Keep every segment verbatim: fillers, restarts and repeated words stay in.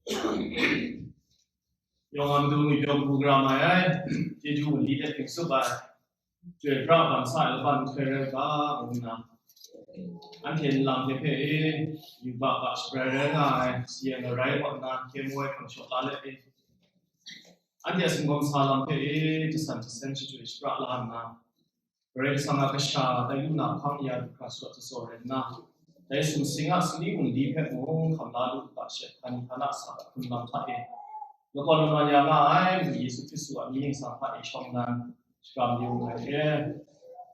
Yawng a matu ngwi pyaw kabu gara mai ai, chyeju wunli hte hpring tsup ai, chyoi pra ban sa ai laban nhtoi rai u ga, ngu nna, anhte nlang hte hpe e, yubak a shabrai rai nga ai, sayang arai kaw nna, hkye mu ai hkrang shaw la let e, anhte a singkawm sa lam hpe e, jasan jasen shachyoi shapra la nna, Karai Kasang a kasha tai lu na hpang ya du hkra sawt tsawt rai nna, dai sumsing a sumsing wunli hpe mung hkam la lu u ga she, hkan hkan a sa hkrun lam hta e, lakawn lanawn ya nga ai Madu Yesu Hkristu a mying ningsang hta e shawng nnan, shakram yu ai e.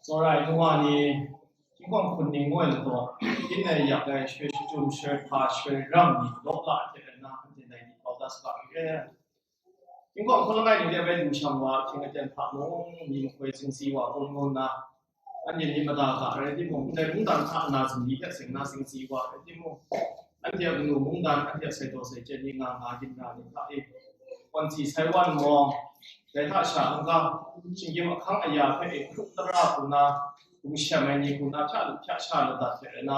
Tsawra ai nu wa ni, Tingkawng hpun ning ngu ai ladaw, yin ai yak ai, shoi shachyum, shoi hpa, shoi rang ni law la hte rai nna, anhte dai ni kau da saga yu e. Tingkawng hpun langai ni de bai du shang wa ahkying aten hta mung, mi mahkoi zingsi wa hpun ngu nna, anhte myit mada ga rai timung, ndai mungdan hta na zingli hte seng na zingsi wa rai timung, anhte a kanu mungdan, anhte a sai daw sai chyen ni nga nga ginra ni hta e, kawn si sai wan mawng, dai hta sha n-ga, shinggyim ahkang aya hpe e hkrup tara hku nna, hkum shem ai ni hku nna hpya lu hpya sha ladat hte rai nna,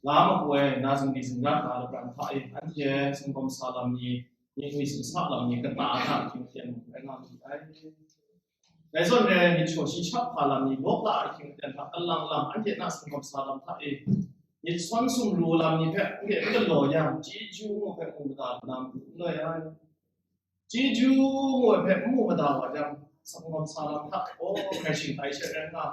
la mapu ai na zingri zingrat na lapran hta e, anhte singkawm sa lam ni, myit ngwi sumsa lam ni, kata hta hkying hkyen rai nga lu ai. Dai zawn re, myit shaw shi shap hpa lam ni, lawk la ai hkying hkyen hta, kalang lang anhte na singkawm sa lam hta e, myit sawn sumru lam ni hpe anhte n galaw yang, chyeju ngu hpe mu mada lam n loi ai. Chyeju ngu ai hpe n mu mada wa jang, singkawm sa lam hta gaw hkrai shingtai she rai nga,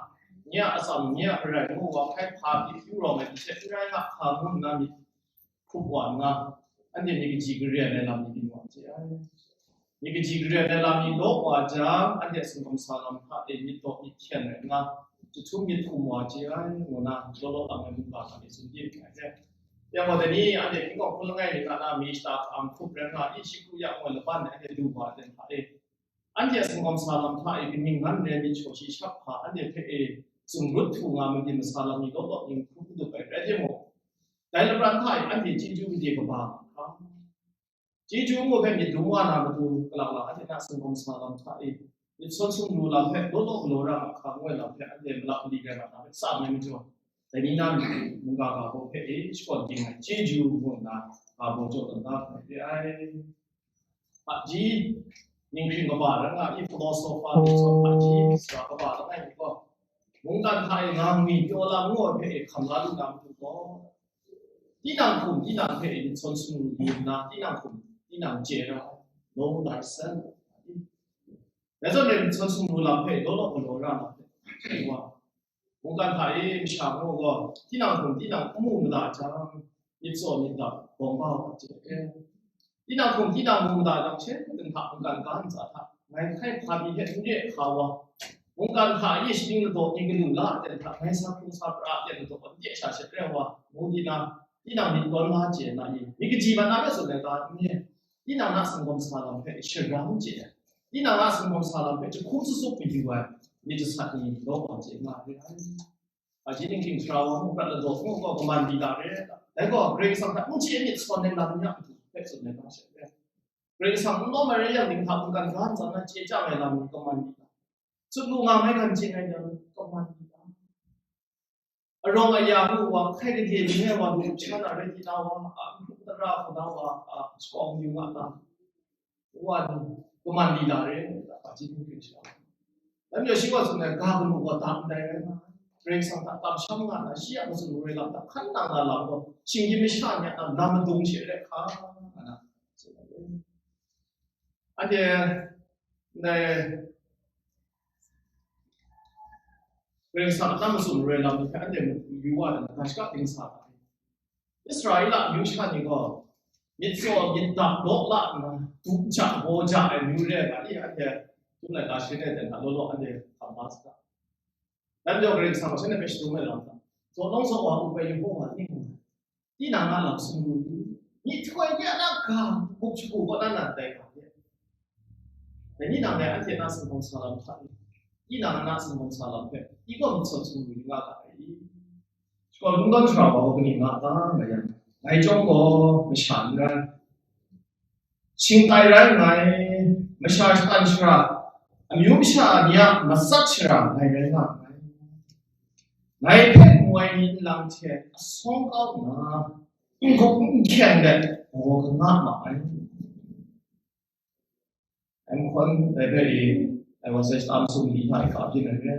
nye a atsam, nye a garai ngu wa hkai hpa pyi pyu rawng ai hte n rai nga hka ngu nna myit hkrup wa nna, anhte myit kaji karen ai lam ni byin wa chye ai. Myit kaji karen ai lam ni law wa jang, anhte singkawm sa lam hta e myit daw myit hkyen rai nna, jahtum myit hkum wa chye ai, ngu nna, law law lang ai mungga hta e tsun di nngai hte. Yang gaw, dai ni anhte hkying hkawng hpun langai ni hta na mi shata hkam hkrup rai nga, i shi hku ya ngu ai laban de anhte du wa ai aten hta e, anhte a singkawm sa lam hta e kaning ngan re myit shaw shi shap hpa anhte hpe e zungrut htu nga ai mabyin masa lam ni law law ning hkrup madup ai rai timung, dai lapran hta e anhte chyeju gade kaba hkra, chyeju ngu hpe myit dum wa na matu, kalang lang anhte na singkawm sa lam hta e myit sawn sumru lam hpe law law galaw ra nga hka ngu ai lam hpe anhte malap mali rai nga na hpe tsang ai majaw, dai ni na matu mungga ga baw hpe e shakawn ging ai chyeju ngu nna ga baw jaw tawn da ai re ai. Hpaji, ninghkring kaba rai nga i, philosopher ni zawn hpaji, sara kaba langai mi gaw, mungkan hta e nga ngwi pyaw lam ngu ai hpe e hkam la lu na matu gaw, tinang hkum tinang hpe e myit sawn sumru yu nna, tinang hkum tinang chye ra, know thyself. Dai zawn e myit sawn sumru lam hpe law law galaw ra na hpe, wa, mungkan hta e masha ngu gaw, tinang hkum tinang n mu mada jang, myit tsaw myit dap bawng ba wa chye ai. Tinang hkum tinang mu mada jang, she mungkan hta mungkan ga ntsa hta, ngai hkai hpa mi hte n re hka wa, mungkan hta e shaning ladaw ni galu la aten hta, ngai sa hkrung sa pra aten ladaw n de sha she rai wa, ngu di na, tinang myit tawn la chye na i, myit kaji mat na hpe tsun ai ga n re, tinang na singkawm sa lam hpe sharang chye ai, tinang na singkawm sa lam hpe jahkum tsatsup mayu ai myit jasat ni law wa chye nga re ai. Aji ninghkying sara wa mung prat ladaw mung gaw kaman di da re, dai gaw Karai Kasang hta n chye myit sawn ai lam ya matu hpe tsun ai ga she re. Karai Kasang n lawm ai rai yang, dinghta mungkan ga ntsa na chye chyang ai lam ni kaman di da, sut lu nga mai hkan chye ai lam kaman di da. Arawng aya ngu wa, hkai gade mying ai wa, lu sha na rai di na wa, a, n hkrup tara hku na wa, a, shawng yu nga ta, wa ni, kaman di da re, a, hpaji ni hkrit sha. Lam yawng shi wa tsun ai, ga kanu wa dang ndai rai nga ai. Karai Kasang hta kamsham nga na, shi a matsun maroi lam hta hkan nang na lam gaw, shinggyim masha ni a lam madung she re hka nga na, tsun ai. Anhte ndai Karai Kasang a matsun maroi lam ni hpe anhte yu wa ai, ga shaka ding sa ai. Israela amyu sha ni gaw myit tsaw myit dap law la nna, du ja gaw ja ai amyu re ai ga ni, anhte Chyum laika sharin ai aten hta law law anhte hkam da saga. Dai majaw Karai Kasang gaw shanhte hpe shadum ai lam hta, zawn nawng zawn wa up ai Yehova ning nga ai. Tinang a lam sumru yu, myihtoi ni a na ga, gup shagu kaw na nan dai ga hte, dai ni nang dai anhte na singkawm sa lam hta e, tinang a na singkawm sa lam hpe, i gaw myit sawn sumru yu nga ga ai i? Shakawn lungdawn shara wa gaw kaning nga ta nga yang, ngai chyawm gaw masha n rai, shingtai rai nngai, masha shatan shara, amyu masha ni a matsat shara ngai rai nga nngai. Ngai hpe mu ai ni nlang hte asawng kau nna, n-gup n-hkyeng de gaw kanga ma ai. Ai mahkawn dai hpe i, ai wa sai tam sum ni hta i ka byin ai re.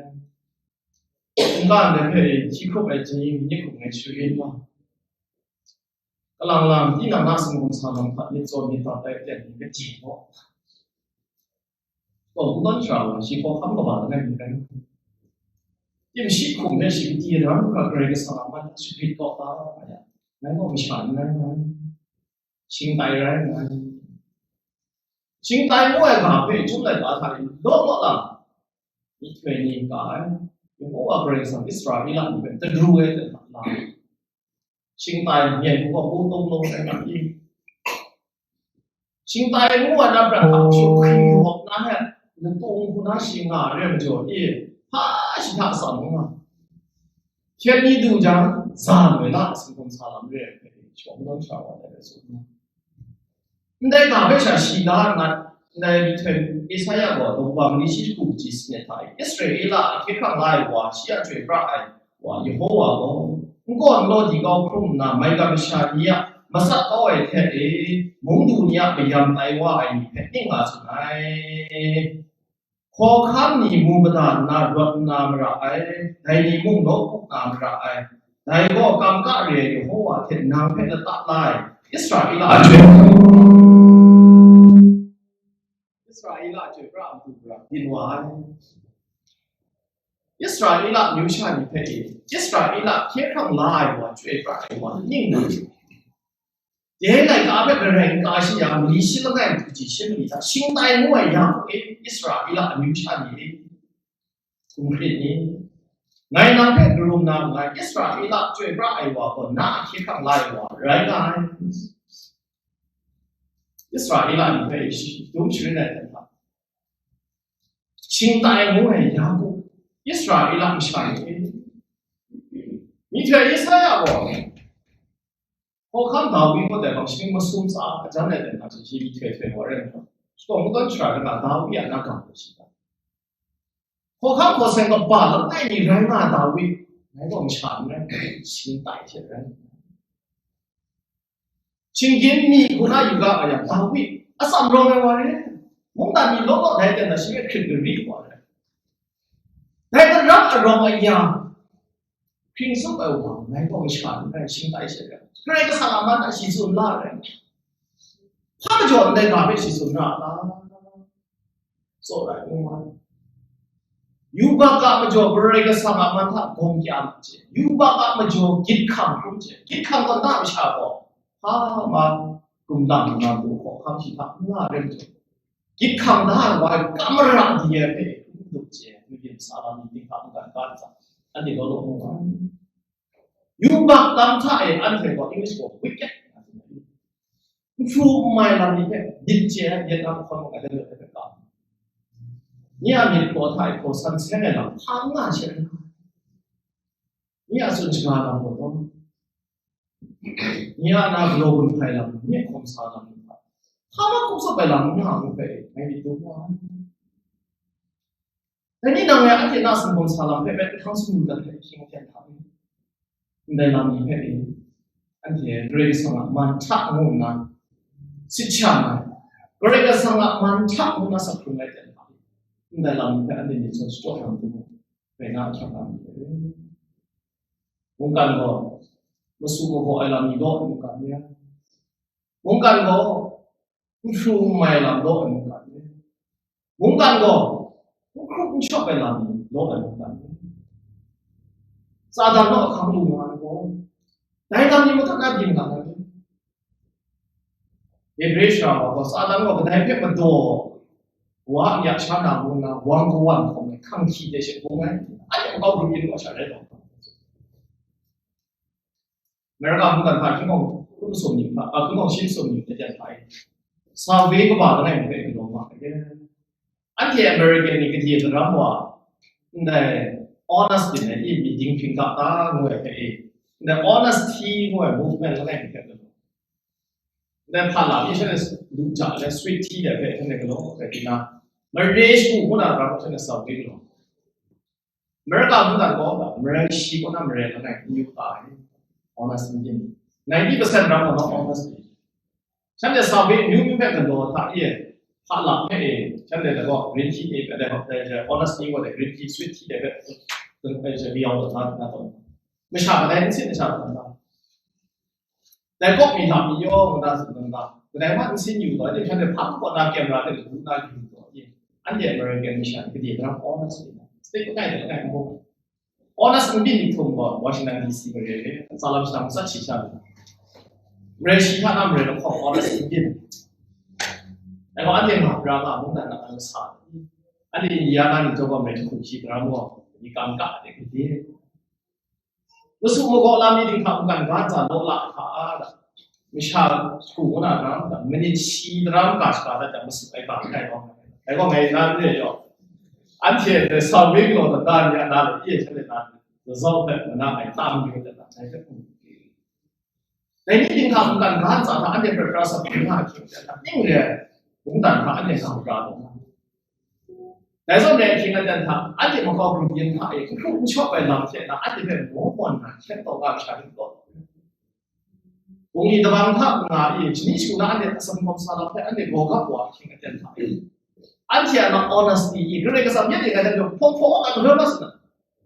Nkan dai hpe i, hti hkrup ai chyeju ni hkrup ngai sharin wa. Kalang lang, tinang na singgun sa lam hta myit tsawn myit dat ai aten ni kaji gaw. Gaw, n-, nawn shara wa, shi hkawhkam kaba langai mi rai. Tim shi hkum hpe shi kati ram hkra Karai Kasang a man shagrit kau ta nga ya. Ngai gaw masha n rai nga ai. Shingtai rai nga ai. Shingtai ngu ai ga hpe chyum laika hta e law law lang, myihtoi ni n ka ai. Yehowa Karai Kasang Israela ni hpe tadu ai hte hta la ai. Shingtai myen hku gaw pu tung lung ai ga i. Shingtai ngu ai na prat hta hpyu hkri hkawk na he, latung hku na shi nga ai re majaw i, hpa shi hta tsam ngu nga. Hkyet ni du jang, za loi la, singkum sa lam re ai hpe, shawng dawn sha wa ai rai tsun nga. Ndai ga hpe sha shi la nna, ndai myihtoi Esaia gaw Daw Wunpawng ni shi hku ji sanit hta e, Israela a hkye hkrang la ai wa, shi a chyoi pra ai wa, Yehowa gaw, n kaw n law di kau hkrum nna, maigan masha ni a matsat kau ai hte e, mung du ni a mayam tai wa ai ni hpe ning nga tsun ai. Hkawhkam ni mu mada nna rawt nna mara ai, dai ni mung nawku na mara ai. Dai gaw kamka re ai Yehowa hte nang hpe lata la ai, Israela a chyoi, Israela a chyoi pra matu mara byin wa ai. Israela amyu sha ni hpe e, Israela hkye hkrang la ai wa, chyoi pra ai wa, ning na. Dai laika hpe Karai n ka shi yang, mali shi langai matu ji shi mali hta, shingtai ngu ai Yaku e, Israela amyu sha ni e, hkum hkrit ni, ngai nang hpe karum na nngai, Israela chyoi pra ai wa gaw, na a hkye hkrang la ai wa rai nga ai. Israela ni hpe shi dum sharin ai hta, shingtai ngu ai Yaku, Israela masha ni e, myihtoi Esaia gaw, Hkawhkam Dawi gaw dai bang shi masum tsa a jan ai dan hta shi myihtoi htoi wa rai nna, shakawn katawn shara rai nga Dawi a na ga gaw shi ta? Hkawhkam hkaw seng kaba langai mi rai nga Dawi, ngai gaw masha n rai, shingtai hte rai. Shinggyim mi hku na yu ga a yang, Dawi, atsam rawng ai wa rai, mungdan mi law law dai ten na shi hpe hkrit gari wa rai. Dai daram arawng aya, hpring tsup ai wa, ngai gaw masha n rai, shingtai she rai. Karai Kasang a man a shi tsun la rai. Hpa majaw ndai ga hpe shi tsun ra a ta? Tsaw rai ngu ai. Yubak a majaw Karai Kasang a man hta gawng kya mat je. Yubak a majaw gyit hkang hkrum je. Gyit hkang gaw na masha gaw hpa ma gumlang na lu hkawhkam shi hta n nga rai majaw, gyit hkang da ai wa ai kam mara di ai hpe n dup je, magyin sa lam ni ting hta mungkan ga ai hta, anhte law law mu ai. Yubak lam hta e anhte gaw English gaw wicked nga tsun ai. Nhpru n mai lam ni hpe myit chye ai, myit lam hkawn mung ai, dai hpe ka. Nye a myit hpaw hta e hkaw san seng ai lam hpa n nga she rai. Nye a tsun shaga lam gaw taw, nye a na galaw gun hpai lam, nye hkawm sa lam ni hpa, hpa ma kup tsawp ai lam n nga ngu hpe, ngai myit dum nga ai. Dai ni nang ngai anhte na singkawm sa lam hpe bai hkang sumru dat hpe hkying hkyen hta ni, ndai lam ni hpe e, anhte Karai Kasang a man hta ngu nna sit sha ai, Karai Kasang a man hta ngu nna sak hkrung ai ten hta ni, ndai lam ni hpe anhte myit sun shachyaw yang hte mung, rai na ahkyak nga myit dai. Mungkan gaw masu magaw ai lam ni law ai mungkan ni, mungkan gaw nhpru n mai lam law ai mungkan ni, mungkan gaw n hkrup n shawp ai lam ni law ai mungkan ni, Satan naw ahkang lu nga ai gaw, dai lam ni matut na byin nga ai ni? Hebre sara wa gaw, Satan gaw kadai hpe madaw wa ya sha na ngu nna, wang kawan hkawm ai hkang hkyi de she bung ai, a yawng kau grup yin wa sha rai taw. America mungdan hta hkying hkawng hkun masum ni hta, a, hkying hkawng shi masum ni hta jan hta e, Salve kaba langai mi hpe galaw nga ai. Anhte American ni kadai daram wa, ndai honest din ai, i, meeting hpring ga ta ngu ai hpe e, ndai honest tea ngu ai movement langai mi hpe galaw. Ndai hpa lam ni shanhte lu ja ai, sweet tea dai hpe shanhte galaw ai, rai nna, mare shagu hku na rau shanhte Salve galaw. America mungdan gaw, mare shi kaw na mare langai n yu ta ai. Honest din. Ninety percent ram gaw honest ni. Shanhte sa hpe amyu myu hpe galaw hta e, hpa lap hpe e, shanhte gaw green tea e, hpe de, hpe de, honest ni gaw de green tea, sweet tea de hpe, hpe, hpe, hpe, hpe, Masha kadai n sin masha hkrum ta? Dai kaw mi hta mi yawng nta tsun nta, kadai hpa n sin yu taw, anhte hpyen de hpa kaw na camera hte lagu na yu taw, anhte American masha ni gade daram honest ni, state langai de langai n bung. Honest n byin ni htum gaw, Washington D C mare re, tsa lam shadang matsat shi sha lu. Mare shi hta na mare lahkawng honest n byin. Dai gaw anhte nga pra nga mungdan na kan masa. Anhte India na ni jaw gaw mare jahku shi daram gaw, ni kam ka de gade. Masu magaw lam mi dinghta mungkan ga ntsa law la hta a, masha jahku ngu na daram, minit shi daram ga shaga dat jang, masu ai ga n kai gaw, dai gaw ngai na n re yaw. Anhte hte Salvation law na ni a na le, e hte le na ni, result hpe mana ai tam yu hte na, dai hpe hkum. Dai ni dinghta mungkan ga ntsa hta anhte hpe pra sa hpring nga ahkying hte hta, ning re ai mungdan hta anhte nga pra taw nga. Dai zawn re ahkying aten hta, anhte makau grup yin hta e, n hkrup n shawp ai lam hte na, anhte hpe maw mawn na hkyen taw nga ai sha ning gaw, bungli dabang hta nga e, shani shu na anhte a sumgawm sa lam hpe anhte gaw gap wa ahkying aten hta e, anhte a na honesty e, Karai Kasang myit ding ai hte hpawng hpawng a hkam hkam na,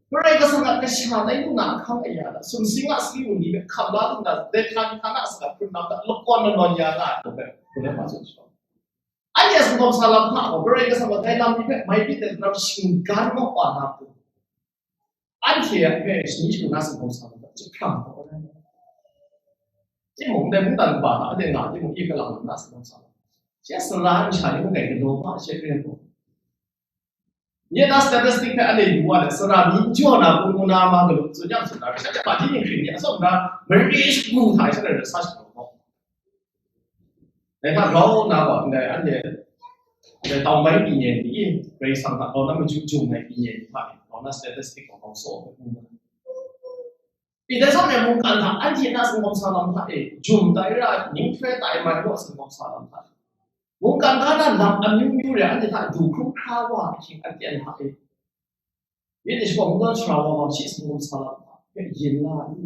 Karai Kasang a kasha tai lu na ahkang aya na, sumsing a sari wunli hpe hkam la lu na, dai hta ni hta na a sagat hkrun na hta lakawn lanawn ya nga ai hpe, hkrum ai ma tsun shawng. Anhte a sumgawm sa lam hta gaw, Karai Kasang gaw dai lam ni hpe mai byin ai daram shinggan maw wa na hku, anhte a hpe shani shu na sumgawm sa lam hta chyahprang hkawm ai. Timung, ndai mungdan kaba hta anhte nga timung, i kalang na sumgawm sa lam, shi a sara ai masha ni mung dai galaw ma she re gaw, nye na statistic hpe anhte yu wa let, sara mi n jaw na hpung ngu na ma galu tsun yang tsun na, shanhte hpaji ninghpring ni atsawm na mari shagu hta e shanhte research lu gaw, dai hta grau nna gaw, ndai anhte, ndai tau bai pyi ni, Karai Kasang hta grau na machyu jum ai pyi ni hta e, grau na statistic gaw grau saw ai hpung ngu na. Pyi dai zawn e mungkan hta anhte na sumgawm sa lam hta e, jum tai ra, ning hkrai tai mai gaw sumgawm sa lam hta e, mungkan ga na lam amyu myu re anhte hta du hkrum hkra wa ahkying aten hta e, Myit ni shabaw mungdan sara wa gaw shi sumgawm sa lam hpe yin la ai.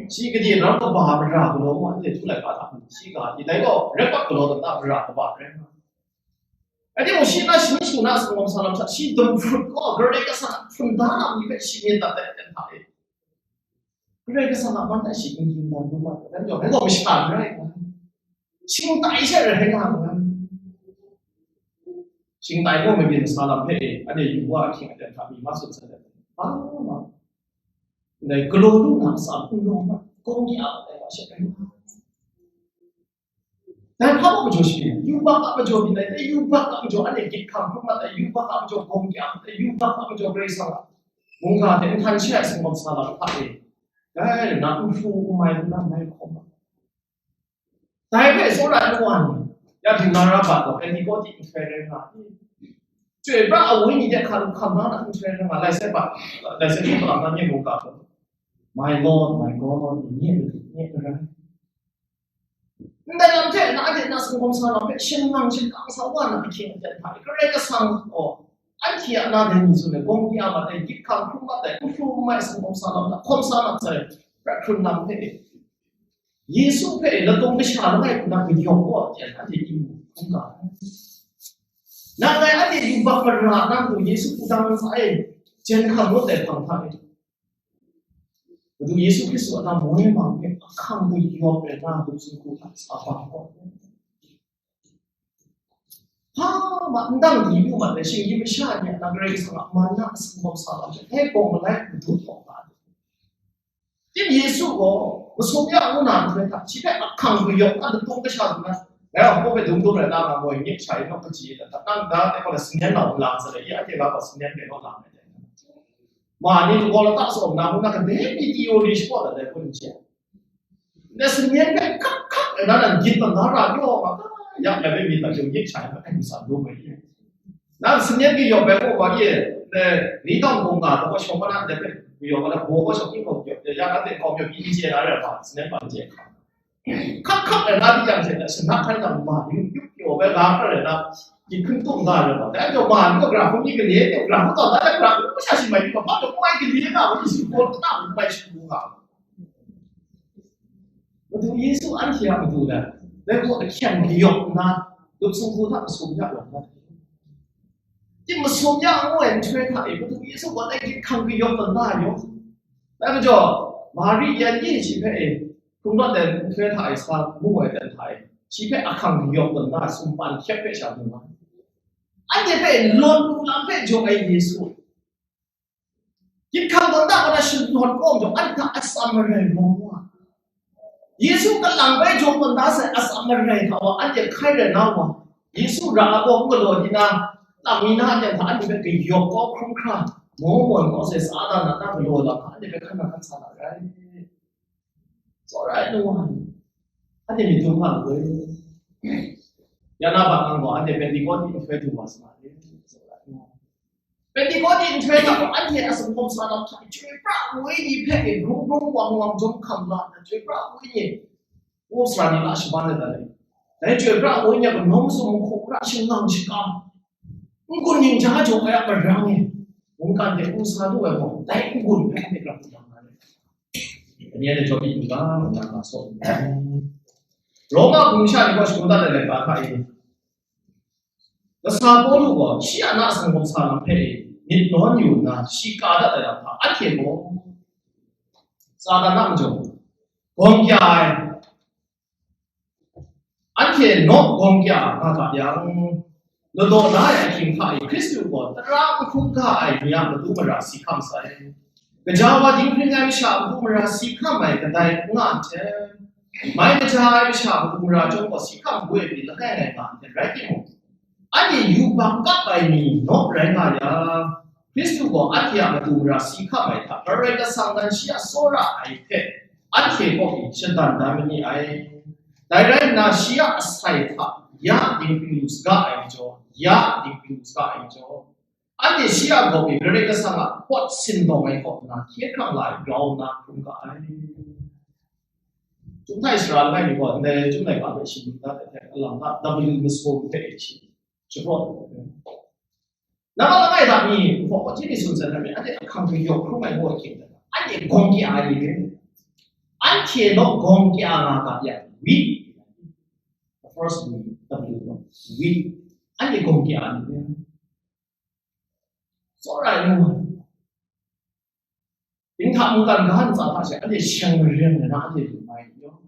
Shi gade ram kaba mara galaw ngu anhte htu laika hta, shi ga ai, dai gaw rai pat galaw dat na mara kaba rai nga ai. Rai timung, shi na shani shu na sumgawm sa lam hta, shi dumhprut gaw Karai Kasang a hpunda lam ni hpe shi myit dat ai aten hta e, Karai Kasang a man hta shi n ging dan lu mat ai, dai majaw, dai gaw masha n rai nna, shingtai she rai nga nngai. Shingtai gaw mabyin sa lam hpe e, anhte yu wa ahkying aten hta mi ma tsun sa let, a ma, ndai galaw lu na atsam n rawng mat, gawng ya mat ai wa she rai nga. Dai hpa majaw shi, yubak a majaw myit dai, dai yubak a majaw anhte gyit hkam hkrum mat ai, yubak a majaw gawng ya mat ai, yubak a majaw Karai Kasang a mungga hte nhtan she ai sumgawm sa lam hta e, dai na n hpru n mai nna mai hkawm ai. Dai hpe tsawra ai wa ni, ya Dinglara bat gaw Pentekote nhtoi rai nga ai. Chyoi pra ai Wenyi de hkam hkam na hkam nhtoi rai nga, Laisep a, Laisep a hkam na nye mungga gaw, My Lord, my God, nye Madu, nye Karai. Ndai lam hte na, anhte na sumgawm sa lam hpe shingmang shingkang sa wa na ahkying aten hta e, Karai Kasang gaw anhte a na dai ni tsun ai, gawng ya mat ai, gyit hkam hkrum mat ai, n hpru n mai sumgawm sa lam hta hkawm sa mat sai, pra hkrun lam hpe e, Yesu hpe latung kasha langai hku na kayawp wa hte anhte yu hkrum ga ai. Nang ngai anhte yubak mara na matu Yesu hpung dang ntsa e jen hkam rawt ai hpang hta e, Madu Yesu Hkristu a na moi mang hpe ahkang kayawp ai na matu sumhku hta sa bang gaw, hpa ma n dang di lu mat ai shinggyim masha ni a na Karai Kasang a man na a sumgawm sa lam hpe dai bawng malai madu htawng nga ai. Tim Yesu gaw masum ya ngu na nhtoi hta, shi hpe ahkang kayawp na latung kasha hta, dai wa hpe dung dung rai na nga moi, nye kasha e nawk kaji e, nang da e gaw la samen na lam sa ai, ya hte ga gaw samen rai naw lam ai dai. Ma ni lagaw lata sa na ngu na, kadai mi theory shapraw dat ai hpung n chye ai. Ndai samen hpe hkak hkak ai na nan gyit tawn da ra pyaw nga, ya, ya, bai mi hta chyawm gyit shai hpe ai ntsa dum ai. Nan samen kayawp ai gaw wa ye, ndai ni tawng gaw nga, daw shawng na ndai hpe kayawp na, baw gaw shawng ning gaw kayawp, ya, ya, na hte kawm yawp pyi n chye na rai hpa, samen hpa n chye hkam. Hkak hkak ai na di jang hte, sanak hkai na ma ni yup pyaw bai la hkra rai na, gyit hkun tung da rai hpa. Dai gaw ma ni gaw gara hkun ni gale, gara hkun tawn da, gara hkun masha shi mai ni gaw, ma gaw mai gale nga, wa ni shi gaw ta mai shi nga. Wa Madu Yesu anhte a matu na, dai gaw ahkyen kayawp nna, lup sumhku hta masum ya lawm na. Di masum ya ngu ai nhtoi hta e, Madu Yesu gaw dai gyit hkang kayawp tawn na yaw. Dai majaw, Mari yan ye shi hpe e, hkrung rawt ai nhtoi hta e sa mu ai dan hta e, shi hpe ahkang kayawp tawn na sumpan hkyep hpe sha mu ai. Anhte hpe lawt lu lam hpe jaw ai Yesu. Gyit hkang tawn da kaw na shalawt kawng jaw, anhte a atsam marai rawng wa. Yesu kalang bai jaw tawn da sai atsam marai hta wa, anhte hkai rai na wa. Yesu ra a gaw n galaw di na, lam mi na a ten hta anhte hpe kayawp kau hkrum hkra, maw mawn kau sai sa da na, na galaw lam hta anhte hpe hkan na hkan sa na rai. Tsawra ai nu wa ni, anhte myit dum nga lu ai. Ya na ba nang gaw, anhte Pentekote nhtoi du wa sa na re. Tsawra ai nu wa ni. Pentekote nhtoi hta gaw, anhte a sumhkawm sa lam hta, Chyoi Pra Wenyi hpe grung grung wang wang jawm hkam la nna, Chyoi Pra Wenyi, ngu sara ni la shaban ai dat ai. Dai Chyoi Pra Wenyi a kanawn mazum hku ra shingang shakam, n-gun ning ja jaw ai a marang e, mungkan hte n sa lu ai gaw, dai n-gun hpe anhte grau n dang na re. Daniel e jawm yu ga, nang ga saw. Roma hpung sha ni gaw shagu dat ai laika hta e, kasa Pawlu gaw shi a na sumhkawm sa lam hpe e myit nawn yu nna, shi ka dat ai lam hta, anhte gaw Satan a majaw gawng kya ai, anhte naw gawng kya nga ga yang, ladaw la ai ahkying hta e Hkristu gaw tara n hkungga ai ni a matu mara si hkam sai. Gaja wa dinghpring ai masha a matu mara si hkam ai kadai n nga nhten, mai kaja ai masha a matu mara chyawm gaw si hkam ngu ai pyi langai ngai nga nhten rai timung, anhte yubak kap ai ni naw rai nga yang, Hkristu gaw anhte a matu mara si hkam ai hta, Karai Kasang nan shi a tsawra ai hpe anhte kaw pyi shadan da ma ni ai. Dai rai nna, shi a asai hta ya dinghpring lu saga ai majaw, ya dinghpring lu saga ai majaw, anhte shi a gaw pyi Karai Kasang a pawt sindawng ai kaw nna hkye hkrang la ai grau nna hkrum ga ai. Chyum htai sara langai mi gaw, ndai Chyum laika hpe shinggyim dat ai hte, alang hta W masum hpe e shi shapraw ai. Nambat langai hta mi, hpaw hpaw hti mi tsun san ai mi, anhte ahkang hte yawk hkrum ai ngu ai hkying hta, anhte gawng kya ai ni re. Anhte naw gawng kya nga ga yang, we. The first we, W, we. Anhte gawng kya ai ni re. Tsawra ai nu, dinghta mungkan ga ntsa hta she anhte sheng rem ai na anhte lu mai n yawng,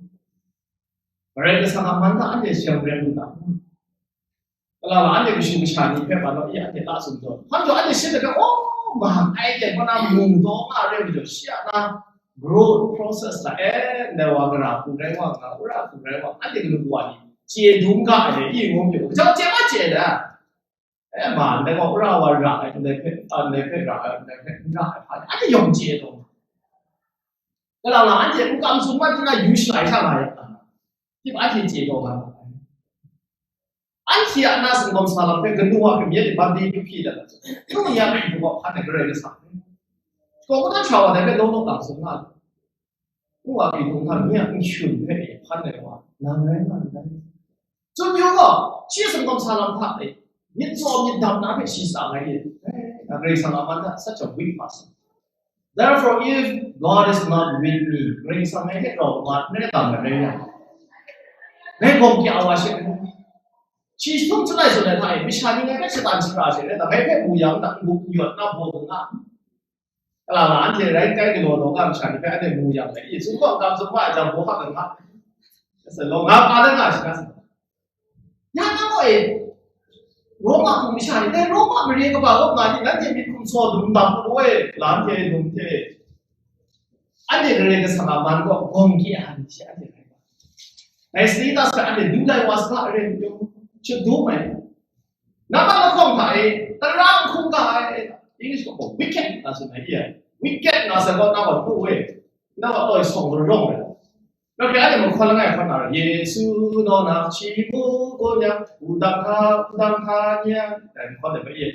Karai Kasang a man hta anhte sheng rem lu na. Kala la anhte kashu kasha ni hpe ma law, i anhte la tsun tawn. Hpan jaw anhte shing ai hpe, oh, ma, ai hte kaw na mung taw nga re majaw, shi a na growth process hta e, ndai wa gara hku rai wa nga, wora hku rai wa, anhte galu wa ni chye dum ga ai le, i ngu majaw, kajau chye ma chye da. E ma, ndai gaw wora wa ra ai, ndai hpe, a, ndai hpe ra ai, ndai hpe n ra ai hpa ni, anhte yawng chye taw. Kalang la, anhte n kam tsun mat nna yu shalai sha nga yang, anhte anhte chye taw nga ai. Anhte a na singkawm sa lam hpe kanu wa hpe myit ban di yu hpyi dat ai. Nu ya hpyi hpung wa hpan ai Karai Kasang hpe, kaw kau dan sha wa dai hpe law law lang tsun nga ai. Ngu wa pyi htung htan, nye a n-shun hpe e hpan ai wa, nang rai nga ndai. Tsun yu gaw, shi singkawm sa lam hta e, myit tsaw myit dam na hpe shi tsa ai e. Eh, Karai Kasang a man hta, such a weak person. Therefore, if God is not with me, Karai Kasang ngai hte rau nga n rai tam ai rai yang, ngai gawng kya wa she rai. Shi htum chyalai tsun ai hta e, masha ni ngai hpe shatan shara she rai, ngai hpe mu yang, nang n-gup n-yawt, na baw nga. Kalang la, anhte rai kai galaw taw ga masha ni hpe anhte mu yang, Yesu gaw kam tsun ma ai jang, baw hkak ai nga. Asa law, nga pa dan nga shi na sa. Ya na gaw e, Roma hpung masha ni, dai Roma mare kaba kaw nga ni, nanhte myit hkum saw dum dam mu e, la anhte dum hte. Anhte Karai Kasang a man gaw gawng kya ai ni she anhte rai nga. Dai Status hpe anhte lu lai wa saga re, shadum ai. Nambat lahkawng hta e, tara n hkungga ai, English gaw wicked nga tsun ai, iya, wicked nga sai gaw, na gaw hpu e, na gaw tawi sawng larawng ai. Nawk hpe anhte mahkawn langai hkawn na, Yesu naw na hkyi mu gaw yang, wudang hta, wudang hta nyang, dai mahkawn de hpe, iya,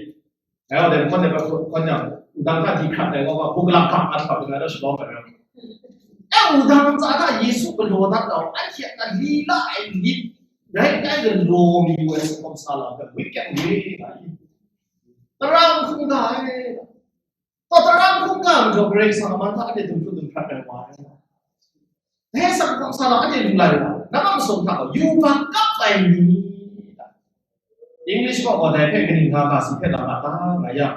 dai gaw dai mahkawn de hpe hkawn yang, wudang hta di hkrat ai gaw, buk lam hkam hkrat hkrat ai, shalawm ai. E, wudang ntsa hta Yesu galaw dat nau, anhte a lila ai lit, rai kai galaw mayu ai singkawm sa lam hpe wicked way nga i. Tara n hkungga ai. Taw tara n hkungga majaw Karai Kasang a man hta anhte dum hkru dum hkrat ai wa ai. Dai Sa hkawm sa lam anhte lu la yu ai, nang a masum hta gaw yubak kap ai ni, English kaw gaw dai hpe kaning nga ga si hpe lam a ta nga yang,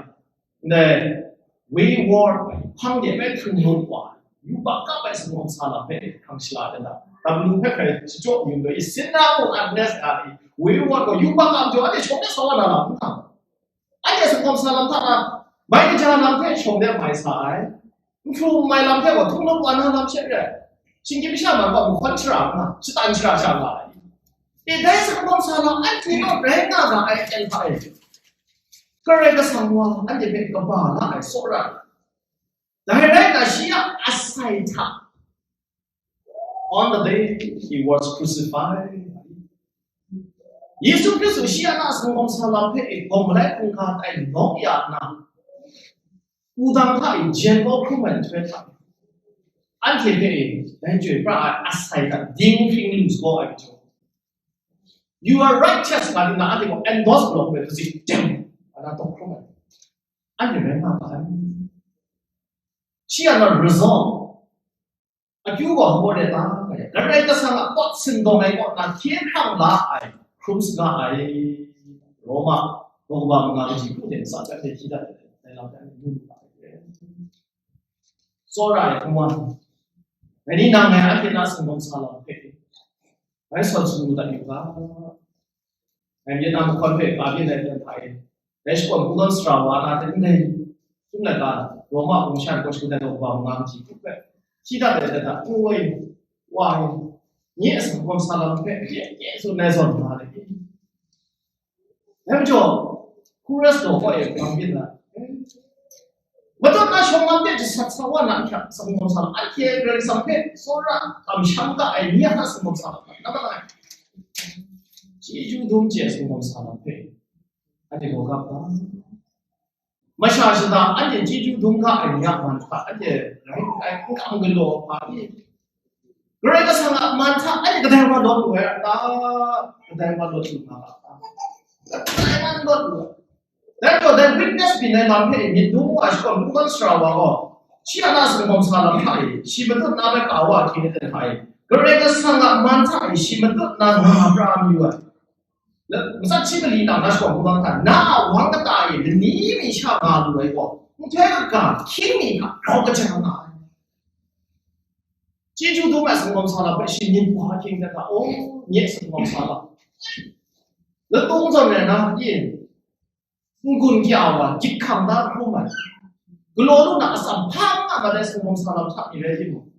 ndai wayward, hpang de hpe hkrung lut wa, yubak kap ai sa hkawm sa lam hpe hkrang shala dan da. W hpe hkrai shachyaw yu ndai, Sinna mung Agnes nga ni, wayward gaw yubak kap jaw, anhte shawng de sa wa na lam n ta. Anhte sa hkawm sa lam hta na, mai kaja lam hpe shawng de mai sa ai. Nhpru mai lam hpe gaw hkrung lut wa na lam she re ai. Shinggyim masha man gaw mahkawn shara nga, shatan shara sha nga ai. E, dai sa hkawm sa lam anhte naw rai nga ga ai aten hta e, Karai Kasang wa anhte hpe kaba la ai tsawra ai. Dai rai nna, shi a asai hta, on the day he was crucified, Yesu Hkristu shi a na sa hkawm sa lam hpe e gawm malai hkungga tai nawng ya nna, wudang hta e jen kau hkrum ai nhtoi hta, anhte hpe e dai chyoi pra ai asai hta dinghpring lu saga ai majaw, "You are righteous," nga di na, anhte gaw endorse galaw hpe, kazi dem, ana taw hkrum ai. Anhte rai nga ga ai. Shi a na result, akyu gaw hpaw re ta, Karai Kasang a pawt sindawng ai kaw na hkye hkrang la ai, hkrum saga ai. Roma, daw kaba manga kaji hku hte ntsa hpe hti dat ai, dai lam hpe anhte mu lu ga ai. Tsawra ai hkungwan, dai ni nang ngai anhte na singdawng sa lam hpe, bai sawn sung lu dat yu ga. Ngai Vietnam mahkawn hpe ka byin ai hte hpa e, dai shakawn hpung gawn sara wa na hte ndai htum laika, Roma hpung shan kaw shangun ai daw kaba manga kaji hku hpe, hti dat ai hte hta, n woi, wa ai, nye a sa hkawm sa lam hpe, nye nye tsun ai zawn nga ai. Dai majaw, Hkristu gaw e hpang byin na, matut na shawng lam de jasat sa wa na hkyak, sa hkawm sa lam, anhte Karai Kasang hpe tsawra kamsham ga ai ni a hta sa hkawm sa lam, na ma ai. Chyeju dum chye sa hkawm sa lam hpe, anhte gaw gap ga. Masha shada anhte chyeju dum ga ai ni a man hta, anhte rai ai n kam galaw hpa ni? Karai Kasang a man hta anhte kadai wa lawt lu ai a ta? Kadai wa lawt lu nga a ta? Kadai wa lawt lu ai. Dai gaw, dai witness byin ai lam hpe myit dum wa shakawn, hpung gawn sara wa gaw, shi a na singkawm sa lam hta e, shi matut na bai ka wa ahkying aten hta e, Karai Kasang a man hta e shi matut na nga pra mi wa ai. Matsat shi mali na, na shakawn hpung gawn hta, na a wang kata e lani mi sha nga lu ai gaw, nhtoi kaga hkying mi hta grau kaja nga ai. Chyeju dum ai singkawm sa lam hpe shi myit wa ahkying aten hta, aw, nye singkawm sa lam. Latung zawn rai na, ye, n-gun kya wa, gyit hkam da hkrum ai. Galaw lu na atsam hpa n nga mat ai singkawm sa lam hta mi rai timung,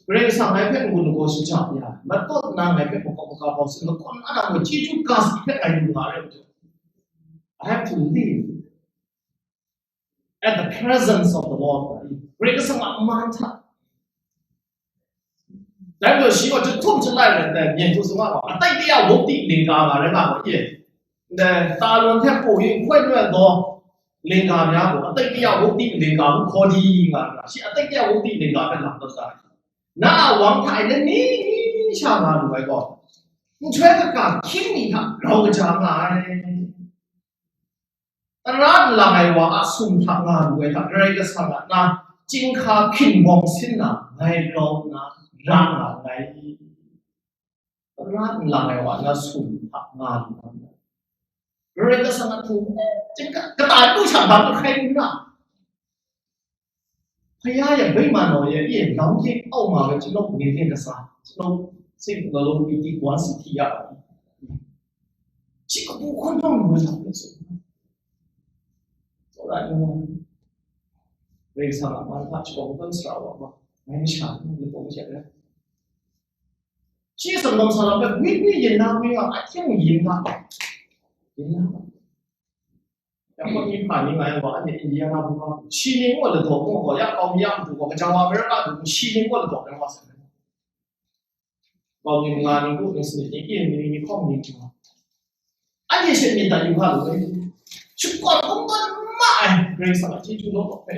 Karai Kasang ngai hpe n-gun lagaw shaja ya, matut nna ngai hpe makawp maga bau sin, lakawn anang gaw chyeju ga si hpe ngai lu nga ai majaw, I have to live at the presence of the Lord. Karai Kasang a man hta. Dai majaw shi gaw jahtum jalai rai nna, myen hku tsun nga gaw, atai de a wukti lingga nga rai nga gaw, ye, ndai talun hte hpaw yu hkoi nu ai daw lingga mya gaw, atai de a wukti lingga hku hkaw di nga ra, shi atai de a wukti lingga hpe lam tawn da ai. Na a wang hta e lani sha nga lu ai gaw, nhtoi kaga hkying mi hta grau kaja nga ai. Tara nlang ai wa a sum hta nga lu ai hta, Karai Kasang a na chyinghka hpyin bawng sin na ngai grau nna ra nga nngai. Tara nlang ai wa na sum hta nga lu ai, Karai Kasang a htung chyinghka kata lu sha bang hkai nna, ဘုရားရဲ့ ဗိမာန်တော်ရဲ့ အပြည့် လောင်းခြင်းအောက်မှာပဲ ကျွန်တော် နေသင့်ကစား ကျွန်တော် စိတ်နှလုံးပီတိ ဝမ်းသာ ထိရပါသည်။ ချစ်ကို ခွင့်လွှတ်လို့ မရဘူးဆို။ ဆိုတော့ Karai Kasang a man hta chyawm hkun sara wa ma, ngai masha ni myit dum chye ai. Shi singkawm sa lam hpe, wit wit yin na, wit nga, a hkying yin nga, yin nga. Ya, hpawt ni hpa ni nga yang gaw, anhte India na hpung gaw, shi ning gaw ladaw gaw, ya kau mi ya matu gaw, gaja wa America du, shi ning gaw ladaw rai wa sai. Kau mi manga ning du, ning sanit ni, yin ni, ni hkawng ni hkawng. Anhte she myit dai yu ga lu ai. Shakawn hkungdawn ma ai, Karai Kasang a chyeju law law hpe,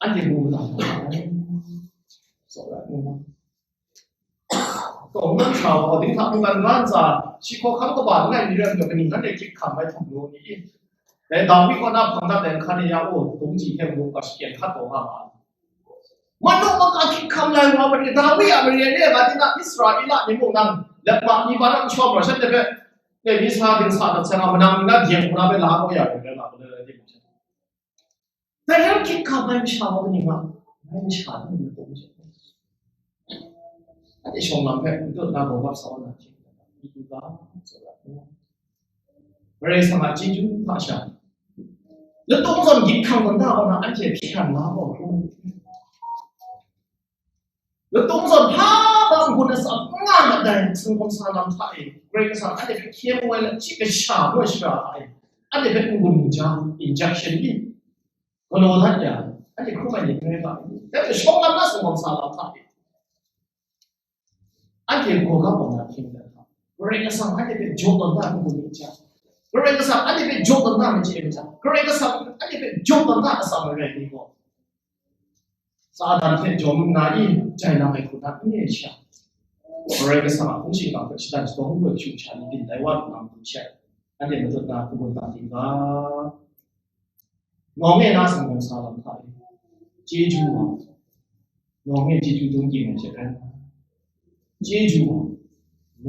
anhte mu mada ai. Tsawra ai. Kaw n sa gaw, dinghta mungkan ga ntsa, shi hkawhkam kaba langai mi rai nme, kaning nanhte hkyit hkam ai htum nu ni? Dai Dawi kaw na hpang dat ai nhkan e ya gaw, dungji hte mung ga shakyen hkat taw nga ma ai. Manu maka hkying hkam lai wa mari, Dawi a mari re, nga di na Israela ni mung nang, lap ma ni ba na shawm ra shanhte hpe, ne, mi sa ding sa dat sai nga, manang ni na diyang hkuna hpe la kau ya rai, rai nga, rai rai rai. Dai rai hkying hkam ai masha wa ni nga, ngai masha ni na tong je. Ade shawng lam hpe, n tut na gaw gap sa wa na hkying hkam ai, n tut ga, sa wa na. Karai Kasang a chyeju hta sha, latung zawn gyit hkang zawn da wa na anhte hpyi hkran la gaw hkrum. Latung zawn hpa hpa n-gun atsam n nga mat ai singkawm sa lam hta e, Karai Kasang anhte hpe hkye mu ai lam, shi kasha ngu ai shara hta e, anhte hpe n-gun n-ja, injunction ni galaw dat ya, anhte hkrum ai ni n rai ga, dai hpe shawng lam na singkawm sa lam hta e, anhte gaw ga gaw na hpyi dat hta, Karai Kasang anhte hpe jaw tawn da n-gun n-ja, Karai Kasang anhte hpe jaw tawn da machye machya, Karai Kasang anhte hpe jaw tawn da atsam marai ni gaw, Satan hte jawm nna i jai lang ai hku na n re sha, Karai Kasang a hpung shingkang hpe shatan shabaw hpung hpe shu sha ni byin tai wa lu na matu hte, anhte matut na hpung gun ta ting ga, nawng e na singkawm sa lam hta e, chyeju wa, nawng e chyeju dum ging ai hte rai nga, chyeju wa,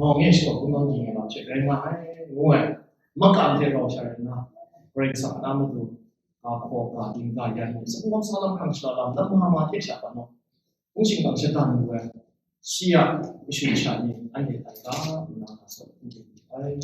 nawng e shakawn kungdawn ging ai lam hte rai nga ai, ngu ai, makam hte rau sha rai nna, Karai Kasang a na matu, ga hkaw, ga ding, ga yan, singkawm sa lam hkrang shara lam, lam ma ma hte sha pa naw, hpung shingkang shatan lu ai, shi a mashu masha ni anhte tai ga nna ga sawt n yu ai.